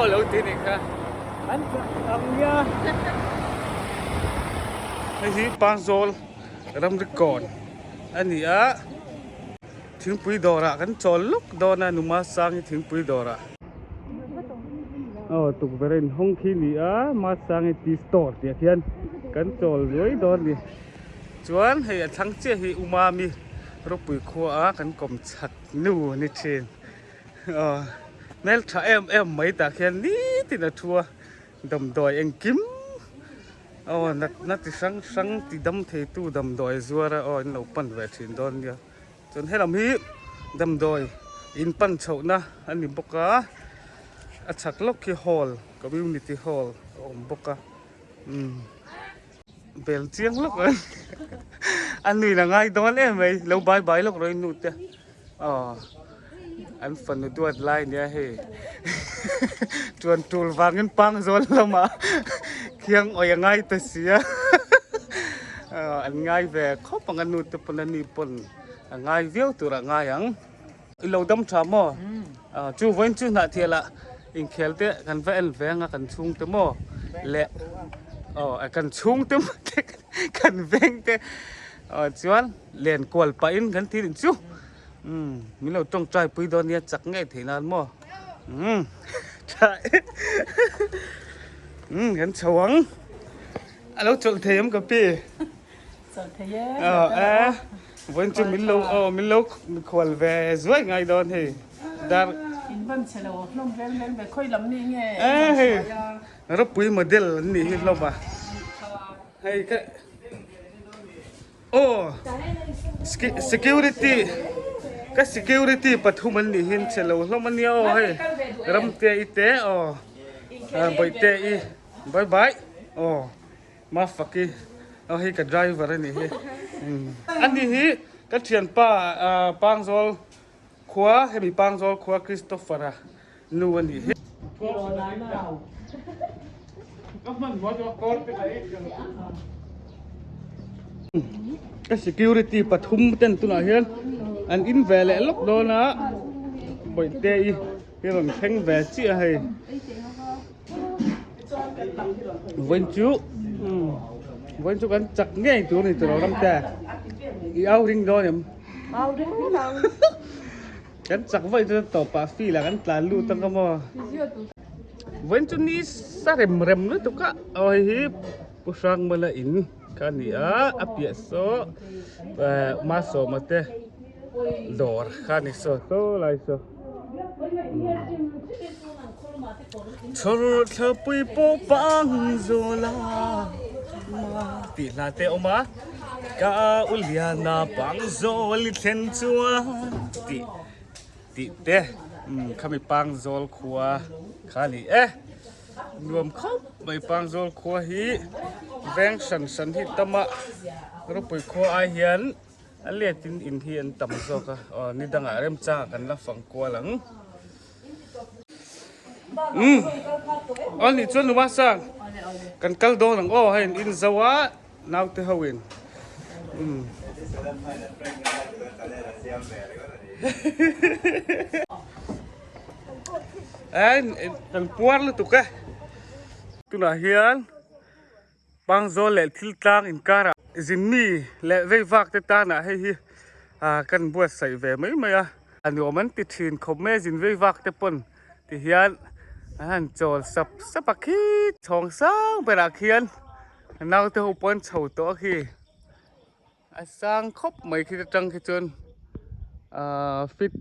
aw lo ti nih kha. An chak ang nia. Hei hi Pangzawl ramri kawn a ni a, thingpui dawrah kan chawl lawk dawn a Numa Sang hi thingpui dawrah. Aw tukverh a inhawng khi ni a, Masangi tea store tih ah khian kan chawl ruai dawn a ni. Chuan hei a thlang chiah hi Umami ropui khua a kan kawm chak nu a ni thin. Aw hmeltha em em mai tah khian nitin a thu a damdawi engkim aw natna ti hrang hrang ti dam thei tu damdawi zuar a aw in lo pan ve thin dawn nia chuan helam hi damdawi in pan chhoh na a ni bawk a a chhak lawk hi hall community hall a awm bawk a umm bel chiang lawk a a nuin a ngai dawn em mai lo bye bye lawk rawh i nu te. Aw an fanu duat lai nia hei chuan tul vangin pang zawl lamah khiang awih a ngai ta si a aw an ngai ve khawp ang a nu te pawn a ni pawn a ngai viau tur a ngai ang i lo dam tha maw aw chu vawiin chu hnah thial ah inkhel te kan va en ve ang a kan chhung te maw leh aw kan chhung te kan veng te aw chuan. Len kual pahin kan ti nih chu umm min lo tawngtai pui dawn nia chak ngei theih nan maw umm tha umm kan chho ang a lo chawlh thei em ka pi chawlh thei e aw e vawiin chu min lo aw min lo mikhual ve zuai ngai dawn hei dar in van chhe lo hlawm reng reng ve khawi lam mi nge e hei ropui model an nih hi hlawm a hei ka Aw security ka security pathum an nih hian che lo hlawm ania aw hei ramte i te aw bawihte i bye bye aw mafaki aw hei ka driver a nih hi ani hi ka thianpa pangzawl khua hemi pangzawl khua Christopher a nu a nih hi. Ka security pathum ten tunah hian an in ve leh lawk dawn a bawihte i hi rawn thleng ve chiah a hei vawiin chu vawiin chu kan chak ngei tur a ni tawh lo ram te i au ring dawn em au ring ang. Kan chak vaih chuan tawpah field ah kan tlan lut ang ka maw. Vawiin chu ni sa rem rem lutuk a aw hei hi Pu Hrangmala in kha a ni a a piah saw eh Masawma te dawr kha a ni saw saw lai saw. Chhawr thlapui pawh pang zawl a ma tih hla te a awm a ka u liana pang zawl i thlen chuan tih tih te umm khami pang zawl khua kha a ni e nuam khawp mai pang zawl khua hi veng hran hran hi tam a ropui khua ai hian. A let in in hi an tam zawk a aw ni dangah remchangah kan la fang kual ang umm aw nih chuan numa sang kan kal dawn ang aw hei in zo a naute ho in umm kan puar lutuk e tunah hian. Pangzawl leh thil tlang inkarah zinmi leh veivak te tanah hei hi ah kan buatsaih ve mai mai a. A nuam an ti thin khawp mai a zin veivak te pawn ti hian an han chawl sap sap a khi chhawng sang berah khian naute ho pawh an chho tawh a khi a sang khawp mai khi atang khi chuan ah fit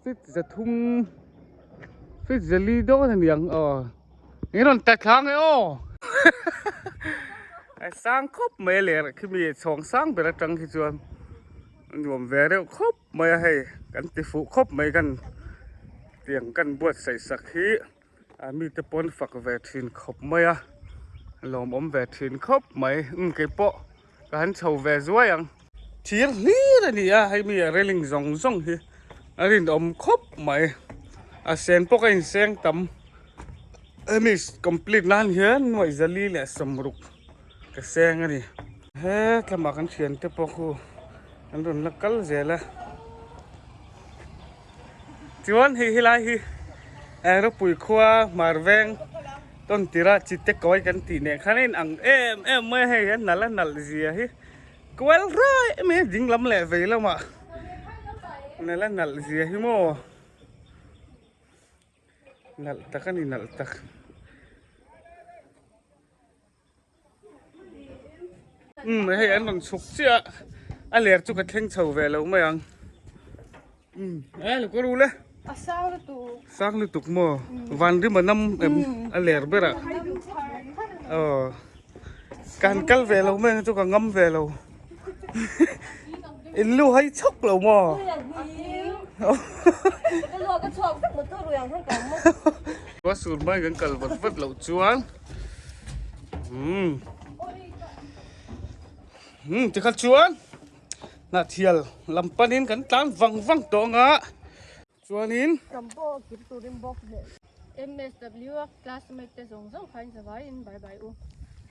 Fit zathum fit zali dawn a niang aw eng rawn ta thlang e aw a sang khawp mai a ler khi mi chhawng sang ber atang khi chuan a nuam ve reuh khawp mai a hei kan ti fuh khawp mai kan tiang kan buatsaih sak hi a mite pawn fak ve thin khawp mai a lawmawm ve thin khawp mai umm keipawh ka han chho ve zuai ang. Thir hlir a ni a hei mi railing zawng zawng hi a rinawm khawp mai a sen pawh ka inseng tam hemi complete nan hian nuaih zali leh sawmruk ka seng a ni he tlamah kan thiante pawh khu an rawn la kal zel a chuan hei helai hi. Ropui khua hmar veng tawn tirah chite kawi kan tih nen khan a in ang em em mai a hei hian nalh a nalh zia hi kual rai em em ding lam leh vei lamah nalh a nalh zia hi maw nalh tak a ni nalh tak. Umm hei an rawn chhuk chiah a a ler chu ka thleng chho ve lo mai ang umm e lo ka ru le a sang lutuk sang lutuk maw van rim a nam em a ler ber ah aw ka han kal ve lo mai ang chu ka ngam ve lo in lu hai chhawk lo maw a sur mai kan kal vat vat loh chuan. Umm umm tikha chuan hnahthial lam panin kan tlan vang vang tawh ang a chuanin MSW a classmate te zawng zawng kha in zavai in bye bye u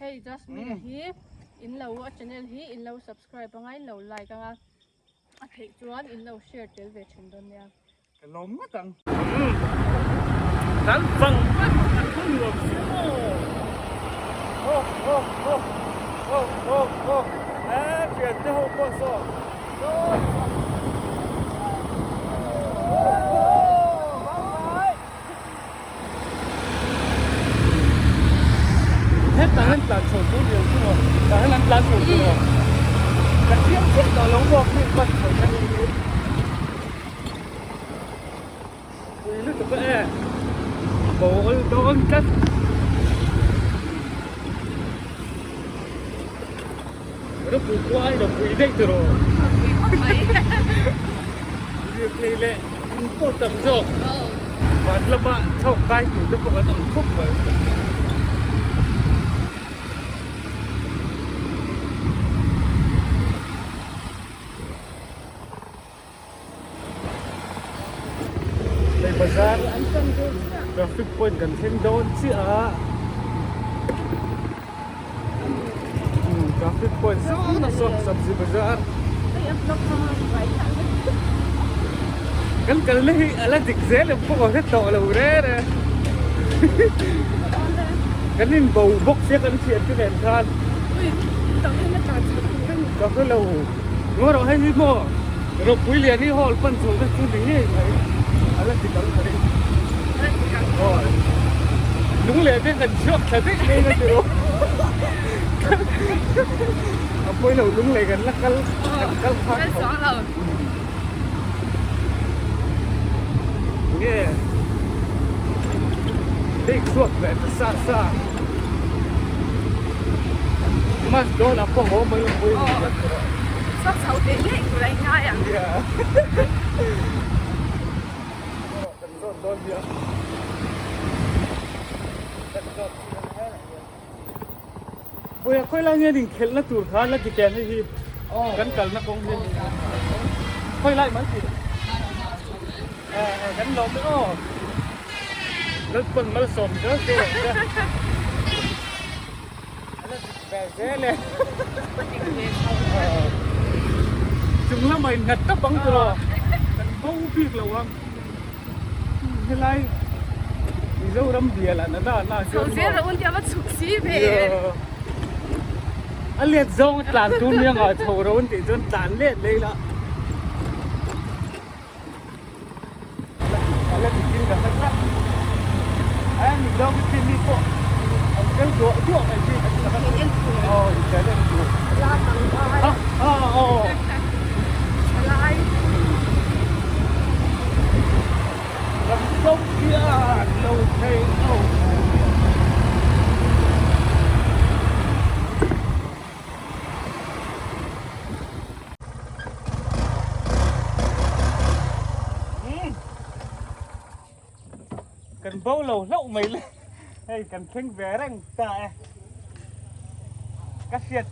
hei Jasmine hi in lo a channel hi in lo subscribe anga in lo like anga a theih chuan in lo share tel ve thin dawn nia. Ka lawm ngawt ang. Kan vang vek a thu nuam si maw. Aw aw aw aw aw aw e thian te ho pawh saw saw Hetah hian tlan chho tur lian chu maw tah hian an tlan chho tur maw ka chiang chiah tawh lo maw khi ban chho kha ni. Pui lutuk a e bo awl dawn tlat ropui khua ai ropui daih tur aw lirthei leh in pawh tam zawk van lama chhawk kai tur te pawh an awm khawp mai. Hei bazar traffic point kan thleng dawn chiah a umm traffic point sawn a sawn sabzi bazar kan kalna hi a la dik zel em pawh ka hre tawh lo reng e kan in bo bawk sia kan thian te nen khan ka hre lo. Ngaw rawh hei hi maw ropui lian hi hall pan chho te chu ni ngei mai a la ti dang mai aw lung leh te kan chhuak thla daih mai na tiro a pawi lo lung leh kan la kal kan kal phak tho nge hei chhuak ve ta sa sa mas dawn a pawh haw mai lo pawhin a la tawh Sap chho teh ngei tur a ingai ang. Kan zawt dawn hi a kan zawt chiang hle a nia. Vawiah khawi lai nge inkhelhna tur kha la ti ken hei hi kan kalna kawng hi khawi lai mai tih kan lawm e aw Lalpawn malsawm zel che rawh se a la dik ve zel e chung lamah innghat tawp ang tiraw kan bo bik lo ang. Helai Mizoram bial ah nana na Chho zel rawh un tia va chhuk si ve. A let zawng a tlan tur nia ngah chho rawh un tih chuan tlan let leh ila. A la dik in ka hre tlat. A Mizo mi chin mi pawh an tel duah duah mai hi. Aw intel en tur. Aw. Lai. Kan zo hian lo thei lo. Kan bo lo hlauh mai le. Hei kan thleng ve reng ta e. Ka hriat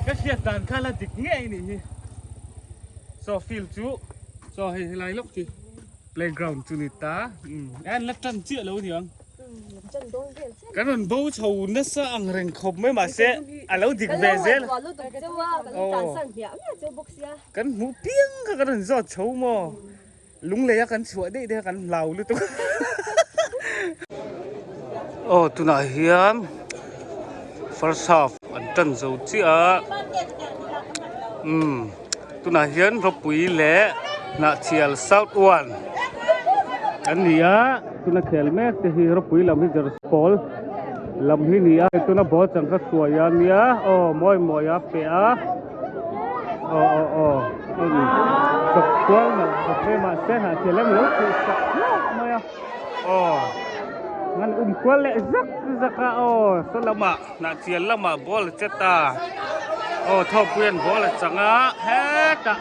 ka hriat dan kha la dik ngei anih hi. Saw field chu saw hei helai lawk chu playground chu ni ta. Umm a la tan chiah lo aniang. Kan rawn bo chho nasa ang reng khawp mai mahse a lo dik ve zel. Kan hmuh piang kha kan rawn zawt chho maw. Lunglei a kan chhuah daih daih a kan hlau lutuk. Aw tunah hian first half an tan zo chiah a umm tunah hian rawpui leh hnahchhial south one an ni a tuna khel mek te hi rawpui lam hi jersey pawl lam hi ni a tuna ball chang kha hruai a nia aw mawi mawi a pe a. Aw aw aw hei chawp kual nalh khawp mai mahse hnah thil em lo chhuh sak hlauh mai a aw an um kual leh zak zak a aw saw lamah hnah chian lamah ball a che ta aw thawkpui an ball a chang a hetah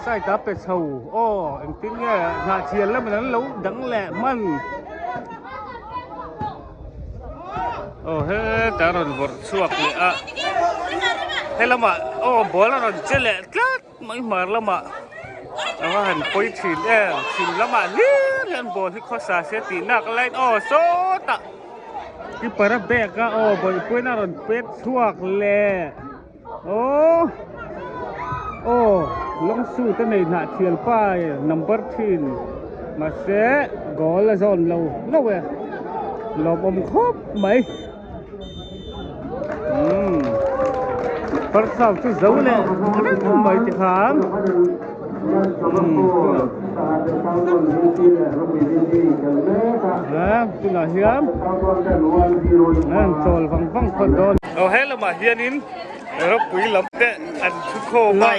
side ah pe chho aw engtin nge hnah chian lamin an lo dang leh hman Aw hetah a rawn vawrh chhuak leh a helamah aw ball a rawn che leh tlat mai hmar lamah a va han pawi thin em chhim lamah hlir hian ball hi khawsa se tih nak laiin aw sawtah keeper a bag a aw bawihpuiin a rawn pek chhuak leh aw aw lawng suit a nei hnah thial pa number thin mahse goal a zawn lo lo e lawmawm khawp mai umm first half chu zo leh reng mai ti khan umm tunah hian an chawl vang vang phawt dawn. Aw he lamah hianin ropui lam te an thu khawm a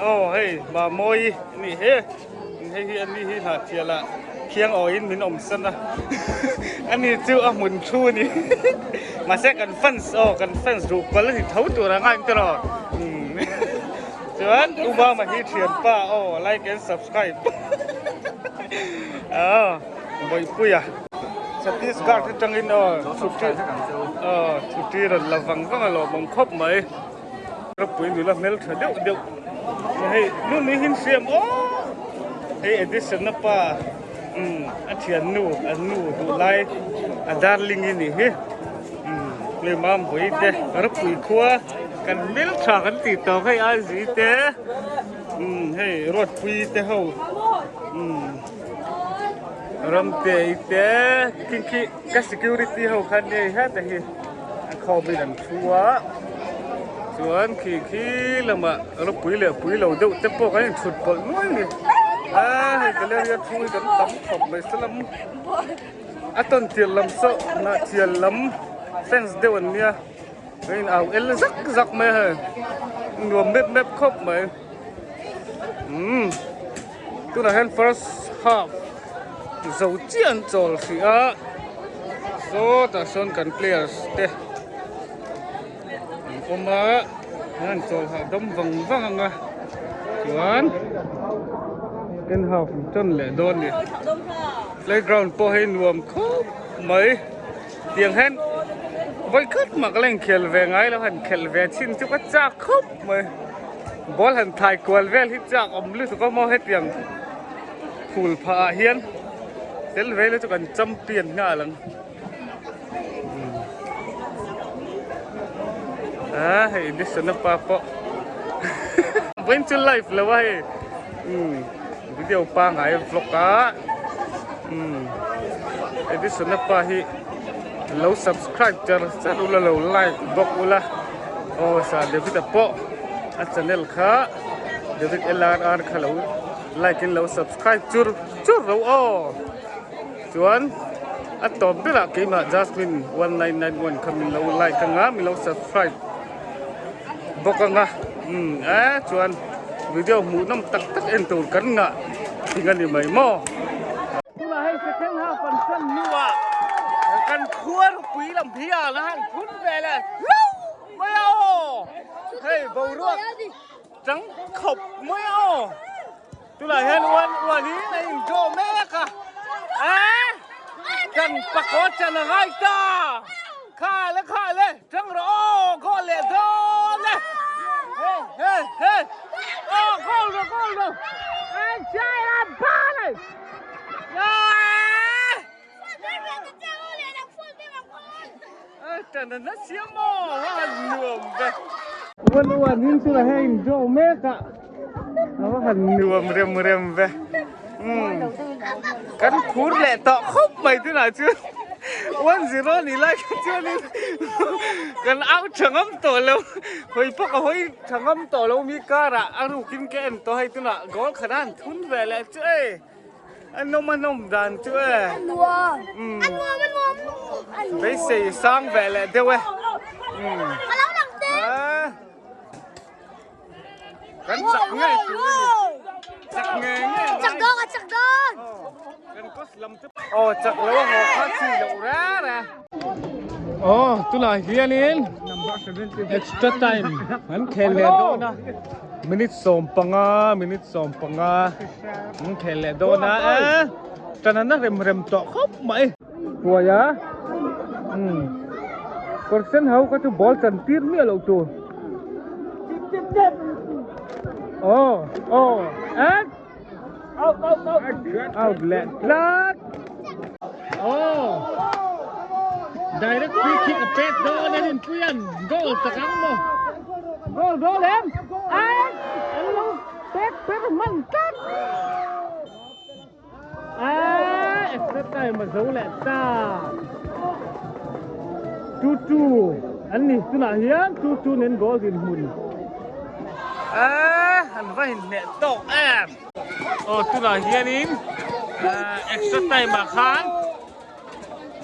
aw hei Mamawi a nih hi hei hi ani hi hnahchial ah khiang awhin min awm san a ani chu a hmun thu a ni mahse kan fans aw kan fans ruh kual a ni tho tur ang a engte rawh chuan U Mama hi thianpa aw like and subscribe aw Bawihpuia. Chhattisgarh atangin aw chhuti aw chhuti rawn la vang vang a lawmawm khawp mai ropui nula hmel tha deuh deuh hei nu ni hin siam aw hei Edison a pa umm a thiannu an nu duh lai a darling i nih hi umm hei Mambawi te ropui khua kan hmel tha kan tih tawk hei Aizui te umm hei Ruatpui te ho umm. Ramte i te khi khi ka security ho khan nia i heta hi a khawmin an thu a chuan khi khi lamah ropui leh pui lo deuh te pawh kan inthut pawlh nuai a ni a hei gallery a thu hi kan tam khawp mai salam a tawn tir lam saw hnahchial lam fence deuh an nia a in au el zak zak mai a hei nuam mep mep khawp mai umm. Tunah hian first half zo chiah an chawl hrih a sawtah sawn kan players te an awm a an chawl hahdam vang vang ang a chuan second half an tan leh dawn a ni playground pawh hei nuam khawp mai tiang hian vawi khat mah ka la inkhel ve ngai lo han khelh ve chhin chu ka chak khawp mai. Ball han thai kual vel hi chak awm lutuk a maw hetiang phul phah ah hian tel ve ila chu kan champion nghal ang a hei Edison a pa pawh vawiin chu live lo a hei umm video pangai vlog a umm Edison a pa hi lo subscribe char char ula lo like bawk ula. Aw sa David a pawh a channel kha David LRR kha lo like in lo subscribe chur chur ro aw chuan a tawp berah keimah Jasmine 1991 kha min lo like anga min lo subscribe bawk anga umm e chuan video hmuh nawm tak tak en tur kan ngah thing a ni mai maw. Tunah hei second half an tan hnuah kan khuar pui lam hi a la han phun ve le hlauh mai a aw hei boruak chang khawp mai a aw tunah hian uan uan in a in draw mek a a kan pakawt chan a ngai ta kha le kha le chang rawh aw goal leh dawn e he he he aw goal rawh goal rawh ai chai a ba le Uan uan in chu la hei in draw mek a a va han nuam rem rem ve. Kan khur leh tawh khawp mai tunah chuan 1-0 ni lai kha chuanin kan out tha ngam tawh lo hawi pawh ka hawi tha ngam tawh lo mi karah a rukin ka en tawh hei tunah goal khat a han thun ve leh chu e a nawm a nawm dan chu e beisei sang ve leh deuh e Kan chak ngei tur a ni. Chak nge nge. Chak dawn a chak dawn. Kan kos lam te. Oh chak lo a haw kha chi loh re re. Oh tunah hianin extra time an khel leh dawn a. Minute 15 minute 15 an khel leh dawn a. Tan an rem rem tawh khawp mai. Puai a. Um. Kawr sen ho kha chu ball chan tir miah loh tur. Oh, oh, and out, out, out. Out leh tlat. Oh. Direct free kick a pet dawn an inpuian goal tak ang maw. Goal goal em. And an lo pet per man tlat. Ah, extra time a zo leh ta. 2-2 an ni tunah hian 2-2 nen goal din hmun. Ah, an va inhneh tawk em. Aw tunah hianin extra time ah khan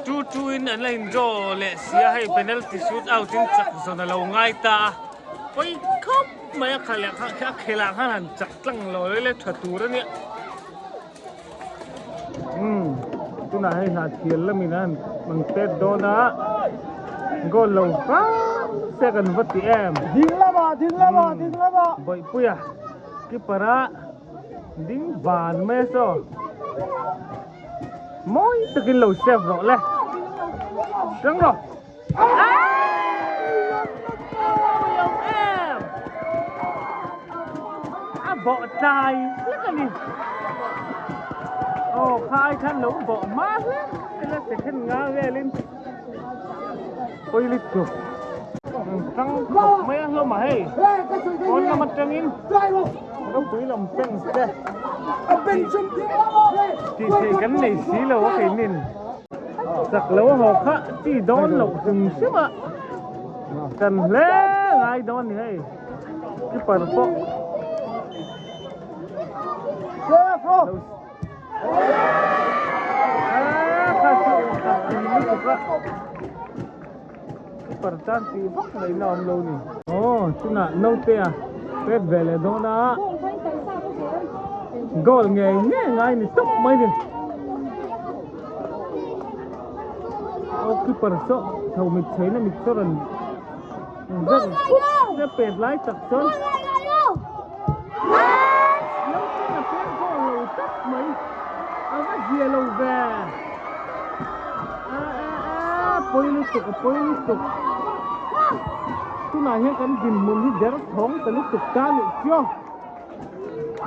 2-2 in an la in draw leh sia hei penalty shoot out in chak zawn a lo ngai ta a. Pawi khawp mai a khalh leh a khelah khan han chak tlang lo le tha tur a nia. Umm tunah hei hna thial lamin a han pet dawn a goal lo hram se kan va ti em ding lamah ding lamah ding lamah bawihpuia keeper a ding van mai a saw mawi takin lo save rawh le tang rawh. A bawh tlai hlek a ni. Aw khai khan lo bawh hma hlek ila second nga velin pawi lutuk. Tang khawp mai a hlawm a hei. Pawn lam atangin ropui lam fans te tih theih kan nei si lo a keinin. Chak lo a haw kha chi dawn loh hrim hrim a kan hle ngai dawn ni hei keeper pawh keeper tan tih vak ngaihna awm lo ni aw tunah naute a pet ve leh dawn a goal ngei ngei ngai ni tawp mai ni. Aw keeper saw tho mit chheina mit saw rawn zar khup a pet lai tak chuan lo teng a pet goal lo tlat mai a va zia lo ve a a a pawi lutuk a pawi lutuk tunah hian kan dinhmun hi der thawng ta lutuk ta nih chiaw.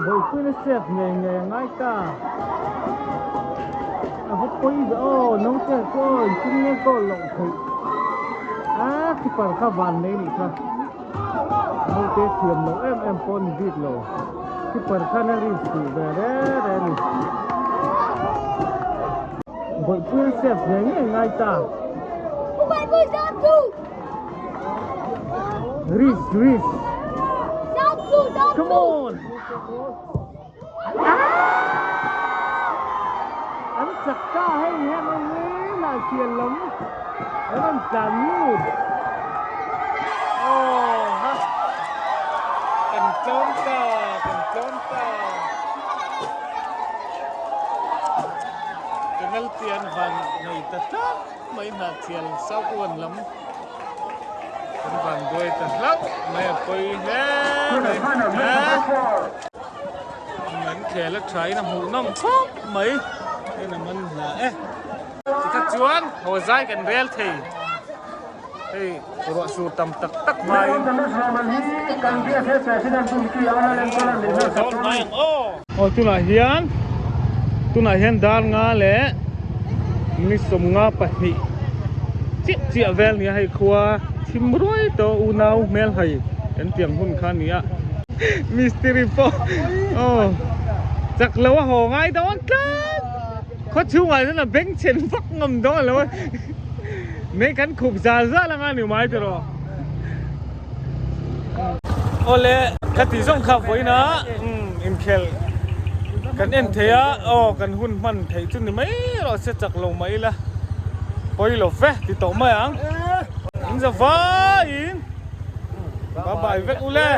Bawihpuina save ngei ngei a ngai ta. A va pawi ve aw, naute chu aw inchung nge goal loh theih. A keeper kha van nei nih kha. Naute thiam loh em em pawh a ni bik lo. Keeper khan a risk duh ve re re a ni. Bawihpuina save ngei ngei a ngai ta. Risk, risk. Come on. An chak ta hei hian a ni lah sial lam an rawn tlan lut. Oh ha. Kan tlawm ta, kan tlawm ta. Penalty an van nei ta tlat mai hnahthial South One lam. Kan van duai ta hlauh mai a pawi hle mai a an khel a tha in a hmuh nawm khawp mai en a man hla e tikha chuan haw zai kan rel thei hei ruah sur tam tak tak hmain haw dawn ngai ang aw. Aw tunah hian tunah hian dar nga leh ni 52 chiah chiah vel nia hei khua thim ruai tawh unau hmel hai kan tiang hun kha nia mistiri pawh aw. Chak lo a haw ngai dawn tlat. Khaw chhungah chuan a beng chhen vak ngam dawn lo a. Mei kan khup zal zal anga ni mai tiraw. Awle ka tih zawng kha vawiin a inkhel kan en thei a aw kan hun hman theih chu ni mai erawh se chak lo mai ila pawi lo ve ti tawh mai ang. In za vaiin bye bye vek ule.